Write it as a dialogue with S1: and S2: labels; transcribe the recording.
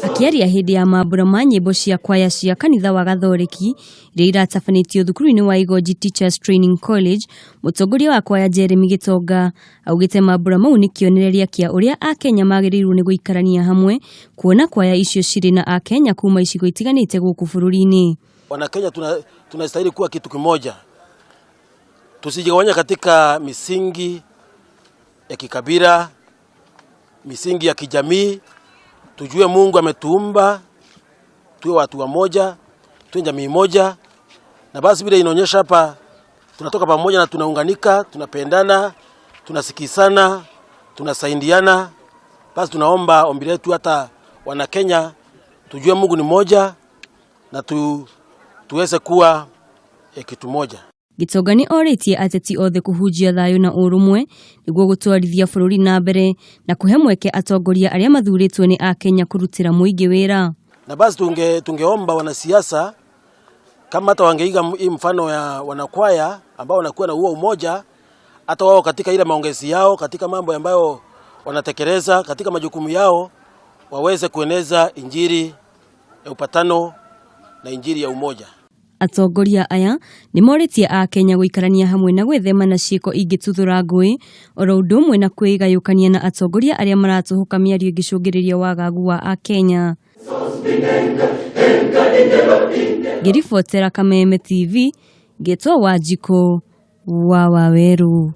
S1: Akĩaria hĩndĩ ya mambura ma nyĩmbo cia kwaya cia kanitha wa Gathoreki iria iratabanĩtio thukuru-inĩ wa Igonji Teachers Training College, mũtongoria wa kwaya Jeremy Gĩtonga augĩte mambura mau nĩ kĩonereria kĩa ũrĩa Akenya magĩrĩirwo nĩ gũikarania hamwe kuona kwaya icio cirĩ na Akenya kuma icigo itiganĩte gũkũ bũrũri-inĩ.
S2: Wanakenya tunastahili kuwa kitu kimoja, tusijigawanye katika misingi ya kikabila, misingi ya kijamii. Tujue Mungu ametuumba tuwe watu wamoja, tuwe jamii moja, na basi vile inaonyesha hapa tunatoka pamoja na tunaunganika, tunapendana, tunasikizana, tunasaidiana. Basi tunaomba ombi letu hata Wanakenya tujue Mungu ni moja na tuweze kuwa kitu moja.
S1: Gĩtonga nĩ orĩtie ateti othe kũhunjia thayũ na ũrũmwe nĩguo gũtwarithia bũrũri na mbere na kũhe mweke atongoria arĩa mathurĩtwo nĩ Akenya kũrutĩra mũingĩ wĩra.
S2: Na basi tungeomba wanasiasa kama hata wangeiga hii mfano ya wanakwaya ambao wanakuwa na huo umoja, hata wao katika ile maongezi yao, katika mambo ambayo wanatekeleza katika majukumu yao, waweze kueneza injili ya upatano na injili ya umoja.
S1: Atongoria aya nĩ morĩtie Akenya gũikarania hamwe na gwĩthema na ciĩko ingĩtuthũra ngũĩ oro ũndũ ũmwe na kwĩgayũkania na atongoria arĩa maratũhũka mĩario ĩngĩcũngĩrĩria wagagu wa Akenya. Ngĩribotera Kameme TV, ngĩtwo Wanjikũ wa Wawerũ.